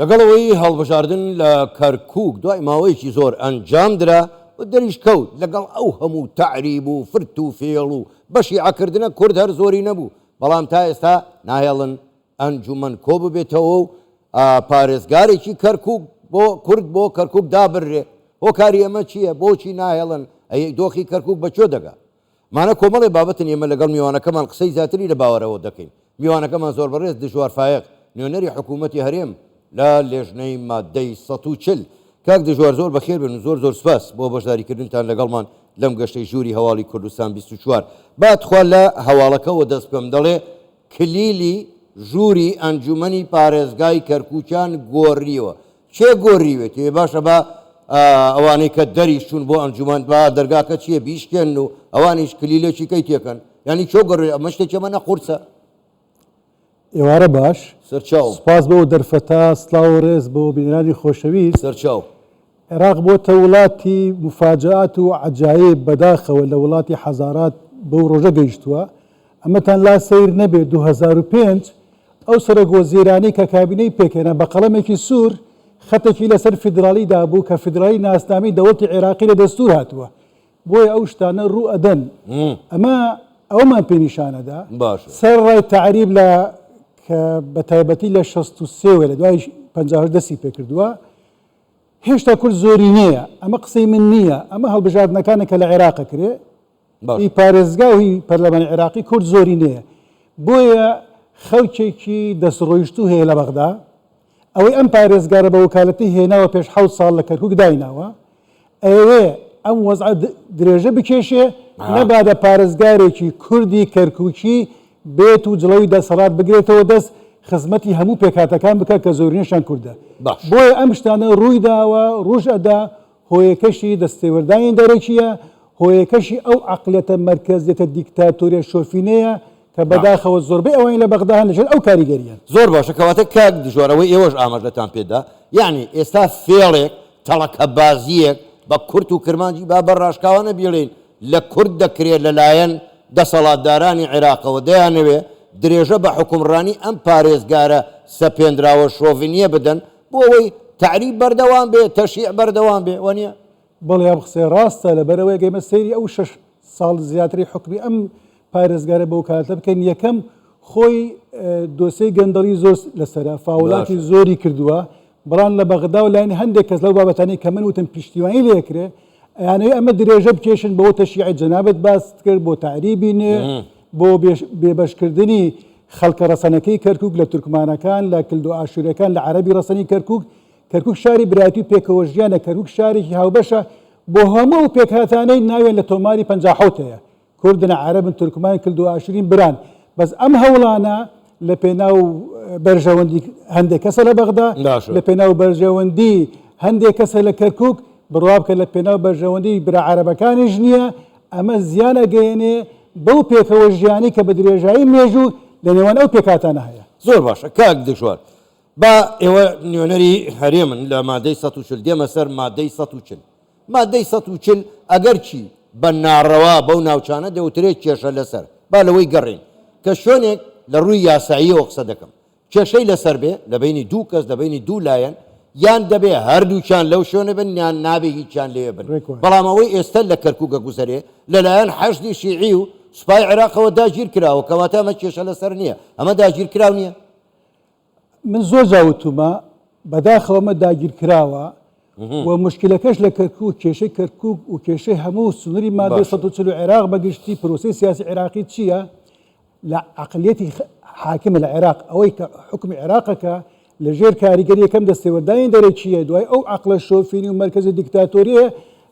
لەگەڵ ئەوەی هەڵبژاردن لە کەرکوک دوای ماوەیەکی زۆر ئەنجامدرا و دەریش کەوت، لەگەڵ ئەو هەموو تەعریب و فرت و فێڵ و بەشیعەکردنە کورد هەر زۆری نەبوو، بەڵام تا ئێستا ناهێڵن ئەنجومەن کۆببێتەوە و پارێزگارێکی کەرکوک بۆ کورد بۆ کەرکوک دابنرێ، هۆکاری ئەمە چییە؟ بۆچی ناهێڵن؟ ئەی دۆخی کەرکوک بە کوێ دەگا؟ ئەمانە کۆمەڵێ بابەتن ئێمە لەگەڵ میوانەکەمان قسەی زیاتری لە باوەرەوە دەکەین. میوانەکەمان زۆر بەڕێز دژوار فایەق، نوێنەری حکوومەتی هەرێم لە لێژنەی ماددەی 140. کاک دژوار زۆر بەخێر بێن و زۆر زۆر سپاس بۆ بەشداریکردنتان لەگەڵمان لەم گەشتەی ژووری هەواڵی کوردستان 24. با تخوا لە هەواڵەکەوە دەست بکەم دەڵێ کلیلی ژووری ئەنجوومەنی پارێزگای کەرکووکیان گۆریوە. کێ گۆریوێتی؟ ئێ باشە با ئەوانەی کە دەریش چوون بۆ ئەنجومەن با دەرگاکە چییە بیشکێنن و ئەوانیش کلیلێکی کەی تێکەن یانی کێ گۆڕی ئەمە شتێکی ئەمە نە قورسە. ئێوارە باش. سەرچاو. سوپاس بۆ ئەو دەرفەتە، سڵاو و ڕێز بۆ بینەرانی خۆشەویست. سەرچاو. عێراق بۆتە وڵاتی موفاجەئات و عەجایب، بەداخەوە لە وڵاتی حەزارات بەو ڕۆژە گەیشتووە. ئەمەتان لا سەیر نەبێ 2005 ئەو سەرۆک وەزیرانەی کە کابینەی پێکهێنا بە قەڵەمێکی سوور خەتێکی لەسەر فیدراڵی دابوو کە فیدراڵی ناسنامەی دەوڵەتی عێراقی لە دەستوور هاتووە. بۆیە ئەو شتانە ڕوو ئەدەن. ئەمە ئەوەمان پێ نیشان ئەدا سەرەڕای تەعریب لە کە بە تایبەتی لە 63 وە لە دوای 58 دەستی پێکردووە هێشتا کورد زۆرینەیە، ئەمە قسەی من نییە، ئەمە هەڵبژاردنەکانە کە لە عێراق ئەکرێ، هی پارێزگا و هی پەرلەمانی عێراقی کورد زۆرینەیە، بۆیە خەڵکێکی دەستڕۆیشتوو هەیە لە بەغدا، ئەوەی ئەم پارێزگارە بە وەکالەتی هێناوە پێش حەوت ساڵ لە کەرکوک دایناوە، ئەیەوێ ئەم وەزعە درێژە بکێشێ، نەبادە پارێزگارێکی کوردی کەرکوکی بێت و جڵەوی دەسەڵات بگرێتەوە دەست، خزمەتی هەموو پێکهاتەکان بکات کە زۆرینەشیان کوردە. بۆیە ئەم شتانە ڕووی داوە، ڕووش ئەدا، هۆیەکەشی دەستێوەردانی دەرەکییە، هۆیەکەشی ئەو عەقڵیەتە مەرکەزیەتە دیکتاتۆریە شۆفینەیە کە بەداخەوە زۆربەی ئەوانەی لە بەغدا هەن لەژێر ئەو کاریگەرییەن. زۆر باشە کەواتە کاک دژوار ئەوەی ئێوەش ئاماژەتان پێ دا یەعنی ئێستا فێڵێک تەڵەکەبازییەک بە کورت و کرمانجی با بە ڕاشکاوانە بیڵێین لە کورد دەکرێ لە لایەن دەسەڵاتدارانی عێراقەوە دەیانەوێ درێژە بە حوکمڕانی ئەم پارێزگارە سەپێنراوە شۆڤنییە بدەن بۆ ئەوەی تەعریب بەردەوام بێ، تەشیع بەردەوام بێ، وانییە؟ بەڵێ ئەم قسەیە ڕاستە، لەبەرئەوەی ئەگەر ئێمە سەیری ئەو شەش ساڵ زیاترەی حوکمی ئەم پارێزگارە بەو کاتە بکەین، یەکەم خۆی دۆسێی گەندەڵی زۆر لەسەرە، فاوڵاتی زۆری کردووە، بەڵام لە بەغدا و لایەن هەندێک کەس لەو بابەتانەی کە من وتم پشتیوانی لێ ئەکرێ، ئەیانەوێ ئەمە درێژە بکێشن بۆ تەشیعی جەنابت باست کرد، بۆ تەعریبی نوێ، بۆ بێبەشکردنی خەڵکە ڕەسەنەکەی کەرکوک لە تورکمانەکان، لە کلدۆ ئاشوریەکان، لە عەرەبی ڕەسەنی کەرکوک. کەرکوک شاری برایەتی و پێکەوەژیانە، کەرکوک شارێکی هاوبەشە بۆ هەموو ئەو پێکهاتانەی ناویان لە تۆماری 57 هەیە، کوردن، عەرەبن، تورکمان، کلدۆ ئاشورین، بران. بەس ئەم هەوڵانە لە پێناو بەرژەوەندی هەندێک کەسە لە بەغدا، لە پێناو بەرژەوەندی هەندێک کەسە لە کەرکوک، بڕوا بکە لە پێناو بەرژەوەندی برا عەرەبەکانیش نییە، ئەمە زیان ئەگەیەنێ بەو پێکەوە ژیانەی کە بە درێژایی مێژوو لە نێوان ئەو پێکهاتانە هەیە. زۆر باشە کاک دژوار با ئێوە نوێنەری هەرێمن لە مادەی 140 دێمە سەر مادەی 140 مادەی 140 ئەگەرچی بە ناڕەوا بەو ناوچانە دەوترێت کێشە لەسەر با لەوەی گەڕێین کە شوێنێک لە ڕووی یاساییەوە قسە دەکەم کێشەی لەسەر بێ لە بەینی دوو کەس لە بەینی دوو لایەن یان دەبێ هەردووکیان لەو شوێنە بن یان نابێ هیچیان لەوێ بن بەڵام ئەوەی ئێستا لە کەرکووک ئەگوزەرێ لەلایەن حەشدی شیعی و سوپای عێراقەوە داگیر کراوە کەواتە ئەمە کێشە لەسەر نییە ئەمە داگیرکراو نییە؟ من زۆر جار وتومە بەداخەوە ئەمە داگیرکراوە و مشکلەکەش لە کەرکوک کێشەی کەرکوک و کێشەی هەموو سنووری مادەی 140 عێراق بەگشتی پرۆسەی سیاسی عێراقی چییە لە عەقلیەتی حاکمە لە عێراق ئەوەی کە حوکمی عێراقەکە لە ژێر کاریگەری یەکەم دەستێوەردانی دەرەکییە دوای ئەو عەقڵە شۆفینی و مەرکەزی دیکتاتۆرییە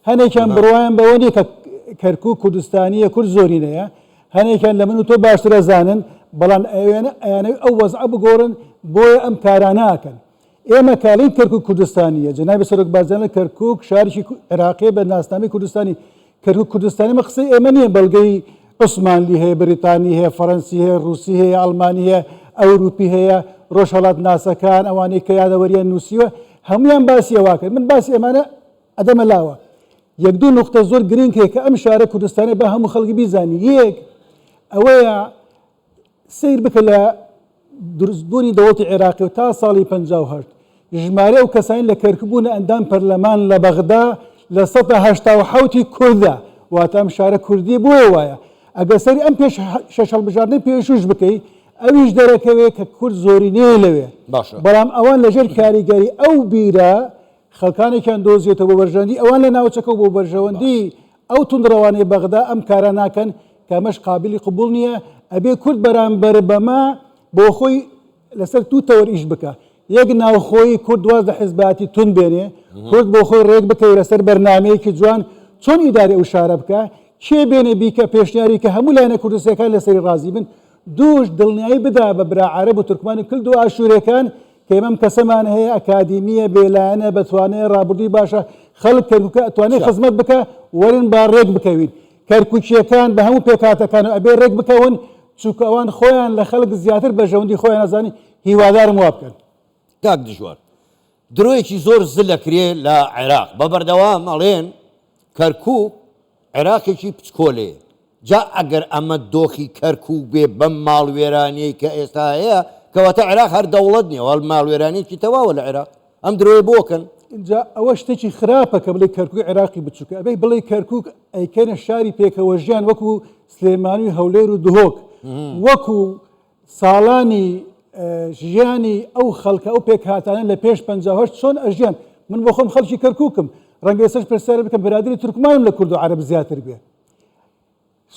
هەنێکیان بڕوایان بەوە نییە کە کەرکوک کوردستانییە کورد زۆرینەیە هەنێکیان لە من و تۆ باشتر ئەزانن بەڵام ئەوێنە ئەیانەوێ ئەو وەزعە بگۆڕن بۆیە ئەم کارانە ئەکەن ئێمە کالین کەرکوک کوردستانییە جەنابی سەرۆک بارزانی لە کەرکوک شارێکی عێراقیە بە ناسنامەی کوردستانی کەرکوک کوردستانی ئەمە قسەی ئێمە نییە بەڵگەی عوسمانلی هەیە بریتانی هەیە فەرەنسی هەیە ڕوسی هەیە ئەڵمانی هەیە ئەوروپی هەیە ڕۆژهەڵات ناسەکان ئەوانەی کە یادەوەریان نووسیوە هەمویان باسی ئەوە کرد من باسی ئەمانە ئەدەمە لاوە یەک دوو نوقتە زۆر گرنگ هەیە کە ئەم شارە کوردستانە بە هەموو خەڵکی بیزانی یەک ئەوەیە سەیر بکە لە دروستبوونی دەوڵەتی عێراقی و تا ساڵی 58. ژمارەی ئەو کەسانەی لە کەرکوک بوونە ئەندام پەرلەمان لە بەغدا 78% ی کوردە، واتە ئەم شارە کوردییە بۆیە وایە. ئەگەر سەیری ئەم پێش شەش هەڵبژاردنەی پێشووش بکەی ئەویش دەرەکەوێ کە کورد زۆرینەیە لەوێ. باشە. بەڵام ئەوان لەژێر کاریگەری ئەو بیرە خەڵکانێکیان دۆزیەتەوە بۆ بەرژەوەندی ئەوان لە ناوچەکە و بۆ بەرژەوەندی ئەو توندڕەوانەی بەغدا ئەم کارە ناکەن کە ئەمەش قابیلی قبوڵ نییە، ئەبێ کورد بەرامبەر بەمە بۆ خۆی لەسەر دوو تەوەر ئیش بکا، یەک ناوخۆیی کورد واز لە حزبایەتی توند بێنێ، کورد بۆ خۆی ڕێک بکەوێ لەسەر بەرنامەیەکی جوان چۆن ئیدارەی ئەو شارە بکا، کێ بێنێ بیکە پێشنیاری کە هەموو لایەنە کوردستیەکان لەسەری ڕازی بن، دووش دڵنیایی بدا بە برا عەرەب و تورکمان و کلد و ئاشوورێکان کە ئێمە ئەم کەسەمان هەیە ئەکادیمییە، بێلایەنە، بەتوانایە، ڕابردووی باشە، خەڵک کەرکوکە ئەتوانێ خزمەت بکا، وەرن با ڕێک بکەوین. کەرکوکییەکان بە هەموو پێکهاتەکانەوە ئەبێ ڕێک بکەون، چونکە ئەوان خۆیان لە خەڵک زیاتر بەرژەوەندی خۆیان ئەزانن، هیوادارم وا بکەن. کاک دژوار درۆیەکی زۆر زل ئەکرێ لە عێراق بە بەردەوام ئەڵێن کەرکوک عێراقێکی پچکۆلەیە جا ئەگەر ئەمە دۆخی کەرکوک بێ بەم ماڵوێرانیەی کە ئێستا هەیە کەواتە عێراق هەر دەوڵەت نیە وەڵ ماڵوێرانیەکی تەواوە لە عێراق ئەم درۆیە بۆ کەن؟ ئینجا ئەوە شتێکی خراپە کە بڵێی کەرکوک عێراقی بچوکە ئەبێ بڵێی کەرکوک ئەیکەنە شاری پێکەوەژیان وەکو سلێمانی و هەولێر و دهۆک وەکو ساڵانی ژیانی ئەو خەڵکە ئەو پێکهاتانە لە پێش 58 چۆن ئەژیان من بۆ خۆم خەڵکی کەرکوکم ڕەنگە ئێستاش پرسیار بکەم برادری تورکمانم لە کورد و عەرەب زیاتر بێ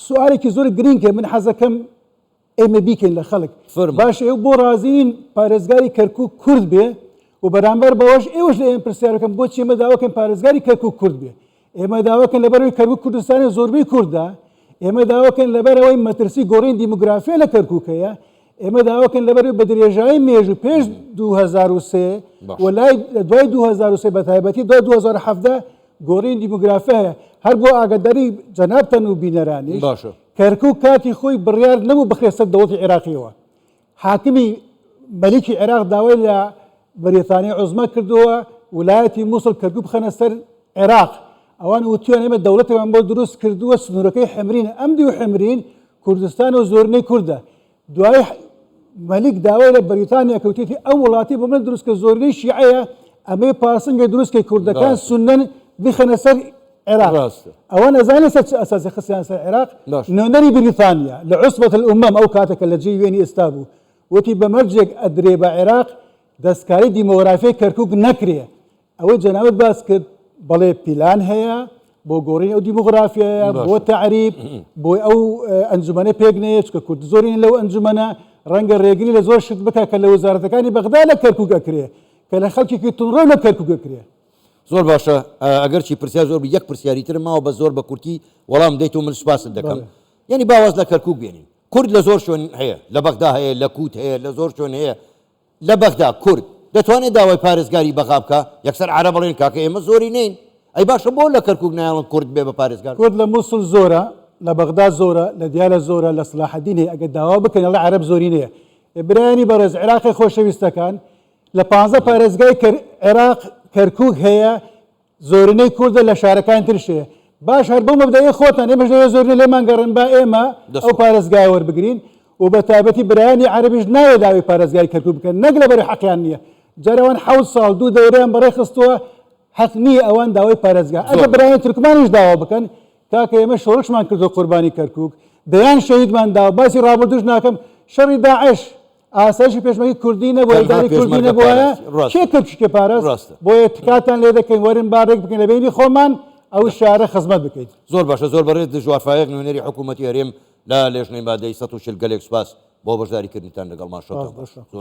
سوالێکی زۆر گرینگە من حەزەکەم ئێمە بیکەین لە خەڵک باشە ئێوە بۆ ڕازی نین پارێزگاری کەرکوک کورد بێ و بەرامبەر بەوەش ئێوەش لە ئێمە پرسیار بکەن بۆچی ئێمە داواکەین پارێزگاری کەرکوک کورد بێ ئێمە داواکەن لەبەرەوەی کەرکوک کوردستانی زۆربەی کوردە ئێمە داواکەن لەبەرەوەی مەترسی گۆڕین دیموگرافیا لە کەرکوک هەیە ئێمە داواکەن لەبەرەوەی بە درێژایی مێژوو پێش 2003 و لای دوای 2003 بە تایبەتی دوای 2017 گۆڕین دیموگرافیا هەیە هەر بۆ ئاگاداری جەنابتان و بینەرانیش باشە. کەرکوک کاتی خۆی بڕیار نەبوو بخرێت سەر دەوڵەتی عێراقیەوە. حاکمی مەلیکی عێراق داوای لە بەریتانیای عوزما کردووە ولایەتی موسڵ کەرکوک بخەنە سەر عێراق. ئەوان وتویان ئێمە دەوڵەتێکمان بۆ دروست کردووە سنوورەکەی حمرینە ئەم دیو حمرین کوردستان و زۆرینەی کوردە. دوای مەلیک داوای لە بەریتانیا کرد وتیەتی ئەو وڵاتی بۆ من دروست کە زۆرینەی شیعەیە ئەمەی پارسنگە دروست کەی کوردەکان سوننەن بیخەنە سەر عێراق ئەوان ئەزانن لەسەر چ ئەساسی خستیان سەر عێراق نوێنەری بریتانیا لە عوسبەت الأمم ئەو کاتە کە لە جێی وێنی ئێستا بوو وتی بە مەرجێک ئەدرێ بە عێراق دەستکاری دیمۆگرافیای کەرکوک نەکرێ ئەوەی جەنابت باس کرد بەڵێ پیلان هەیە بۆ گۆڕینی ئەو دیموگرافیایە بۆ تەعریب بۆ ئەو ئەنجومەنە پێک نەیە چکە کورد زۆرین لەو ئەنجومەنە ڕەنگە ڕێگری لە زۆر شت بکە کە لە وەزارەتەکانی بەغدا لە کەرکوک ئەکرێ کە لە خەڵکێکی تونڕەو لە کەرکوک ئەکرێ. زۆر باشە ئەگەرچی پرسیار زۆر بوو یەک پرسیاری ترم ماوە بەس زۆر بە کورتی وەڵام دەیت و من سوپاست دەکەم یعنی با واز لە کەرکوک بێنین کورد لە زۆر شوێن هەیە لە بەغدا هەیە لە کووت هەیە لە زۆر شوێن هەیە لە بەغدا کورد دەتوانێت داوای پارێزگاری بەغا بکا؟ یەکسەر عەرەب ئەڵێن کاکە ئێمە زۆرینەین. ئەی باشە بۆ لە کەرکوک نایەڵن کورد بێ بە پارێزگار؟ کورد لە موسڵ زۆرە، لە بەغدا زۆرە، لە دیالە زۆرە، لە سڵاحەدین هەیە، ئەگەر داوا بکەن ئەڵێ عەرەب زۆرینەیە. ئێ برایانی بەڕێز عێراقی خۆشەویستەکان لە پانزە پارێزگای عێراق کەرکوک هەیە، زۆرینەی کوردە لە شارەکانی ترش هەیە باش هەر بەو مەبدەئەی خۆتان ئێمەش لەوێ زۆرینە لێمان گەڕێن با ئێمە ئەو پارێزگایە وەربگرین و بە تایبەتی برایانی عەرەبیش ناوێ داوای پارێزگای کەرکوک بکەن نەک لەبەر حەقیان نییە جارەوان حەوت ساڵ دوو دەورەیان بەڕێ خستووە حەق نییە ئەوان داوای پارێزگا ئەگە برایانی تورکمانیش داوا بکەن کاکە ئێمە شۆڕشمان کردو قوربانی کەرکوک دەیان شەهیدمان داوە باسی ڕابردووش ناکەم شەڕی داعش ئاسایشی پێشمەرگەی کوردی نەبووە، تەنها ئیدارەی کوردی پێشمەرگە نەبووایە، پاراست. ڕاستە. کێ کەرکوکی پاراست؟ ڕاستە. بۆیە تکاتان لێ دەکەین وەرن با ڕێک بکەین لە بەینی خۆمان ئەو شارە خزمەت بکەین. زۆر باشە زۆر بەڕێز دژوار فایەق نوێنەری حکوومەتی هەرێم لە لێژنەی مادەی 140 گەلێک سوپاس بۆ بەشداری کردنتان لەگەڵمان سوپاس شەوتان بۆ باش شەو. زۆر.